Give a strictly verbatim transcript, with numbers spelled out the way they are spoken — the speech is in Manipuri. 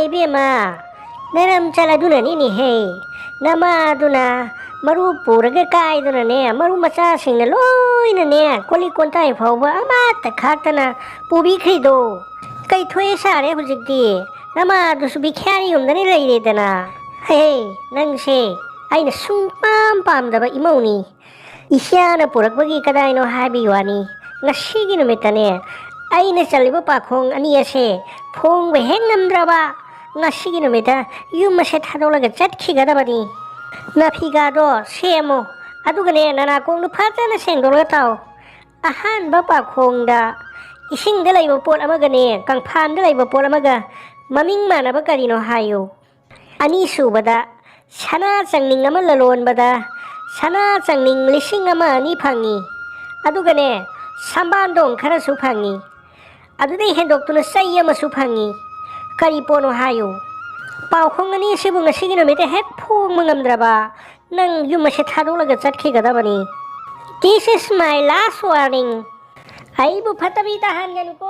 ꯏꯕꯦꯝꯃ, ꯅꯔꯝꯆꯠ ꯑꯗꯨꯅꯅꯤꯅꯦꯍꯦ, ꯅꯃꯥꯗꯨꯅ ꯃꯔꯨ ꯄꯨꯔꯒ ꯀꯥꯏꯗꯨꯅꯅꯦ, ꯃꯔꯨ ꯃꯆꯥꯁꯤꯡꯅ ꯂꯣꯏꯅꯅꯦ, ꯀꯣꯜꯂꯤꯛ ꯀꯣꯟꯇꯥꯏ ꯐꯥꯎꯕ ꯑꯃꯠꯇ ꯈꯥꯛꯇꯅ ꯄꯨꯕꯤꯈ꯭ꯔꯤꯗꯣ꯫ ꯀꯩ ꯊꯣꯛꯑꯦ ꯁꯥꯔꯦ ꯍꯧꯖꯤꯛꯇꯤ? ꯅꯃꯥꯗꯨꯁꯨ ꯕꯤꯈ꯭ꯌꯥꯔꯤ ꯌꯨꯝꯗꯅꯤ ꯂꯩꯔꯦꯗꯅ꯫ ꯍꯦ, ꯅꯪꯁꯦ ꯑꯩꯅ ꯁꯨꯡꯄꯥꯝ ꯄꯥꯝꯗꯕ ꯏꯃꯧꯅꯤ꯫ ꯏꯆꯥꯅ ꯄꯨꯔꯛꯄꯒꯤ ꯀꯗꯥꯏꯅꯣ ꯍꯥꯏꯕꯒꯤ ꯋꯥꯅꯤ꯫ ꯉꯁꯤꯒꯤ ꯅꯨꯃꯤꯠꯇꯅꯦ, ꯑꯩꯅ ꯆꯜꯂꯤꯕ ꯄꯥꯈꯣꯡ ꯑꯅꯤ ꯑꯁꯦ ꯐꯣꯡꯕ ꯍꯦꯛ ꯉꯝꯗ꯭ꯔꯕ, ꯉꯁꯤꯒꯤ ꯅꯨꯃꯤꯠꯇ ꯌꯨꯝ ꯑꯁꯦ ꯊꯥꯗꯣꯛꯂꯒ ꯆꯠꯈꯤꯒꯗꯕꯅꯤ꯫ ꯅꯥꯐꯤꯒꯥꯗꯣ ꯁꯦꯝꯃꯣ, ꯑꯗꯨꯒꯅꯦ, ꯅꯅꯥꯀꯣꯡꯗꯣ ꯐꯖꯅ ꯁꯦꯡꯗꯣꯛꯂꯒ ꯇꯥꯎ꯫ ꯑꯍꯥꯟꯕ ꯄꯥꯈꯣꯡꯗ ꯏꯁꯤꯡꯗ ꯂꯩꯕ ꯄꯣꯠ ꯑꯃꯒꯅꯦ, ꯀꯪꯐꯥꯟꯗ ꯂꯩꯕ ꯄꯣꯠ ꯑꯃꯒ ꯃꯃꯤꯡ ꯃꯥꯟꯅꯕ ꯀꯔꯤꯅꯣ ꯍꯥꯏꯌꯨ꯫ ꯑꯅꯤꯁꯨꯕꯗ, ꯁꯅꯥ ꯆꯪꯅꯤꯡ ꯑꯃ ꯂꯂꯣꯟꯕꯗ ꯁꯅꯥ ꯆꯪꯅꯤꯡ ꯂꯤꯁꯤꯡ ꯑꯃ ꯑꯅꯤ ꯐꯪꯉꯤ꯫ ꯑꯗꯨꯒꯅꯦ, ꯁꯝꯕꯥꯟꯗꯣꯡ ꯈꯔꯁꯨ ꯐꯪꯉꯤ꯫ ꯑꯗꯨꯗꯩ ꯍꯦꯟꯗꯣꯛꯇꯨꯅ ꯆꯩ ꯑꯃꯁꯨ ꯐꯪꯉꯤ꯫ ꯀꯔꯤ ꯄꯣꯠꯅꯣ ꯍꯥꯏꯌꯨ? ꯄꯥꯎꯈꯣꯡ ꯑꯅꯤ ꯑꯁꯤꯕꯨ ꯉꯁꯤꯒꯤ ꯅꯨꯃꯤꯠꯇ ꯍꯦꯛ ꯐꯣꯡꯕ ꯉꯝꯗ꯭ꯔꯕ, ꯅꯪ ꯌꯨꯝ ꯑꯁꯦ ꯊꯥꯗꯣꯛꯂꯒ ꯆꯠꯈꯤꯒꯗꯕꯅꯤ꯫ This is my last warning. ꯑꯩꯕꯨ ꯐꯠꯇꯕꯤ ꯇꯥꯍꯟꯒꯅꯨꯀꯣ꯫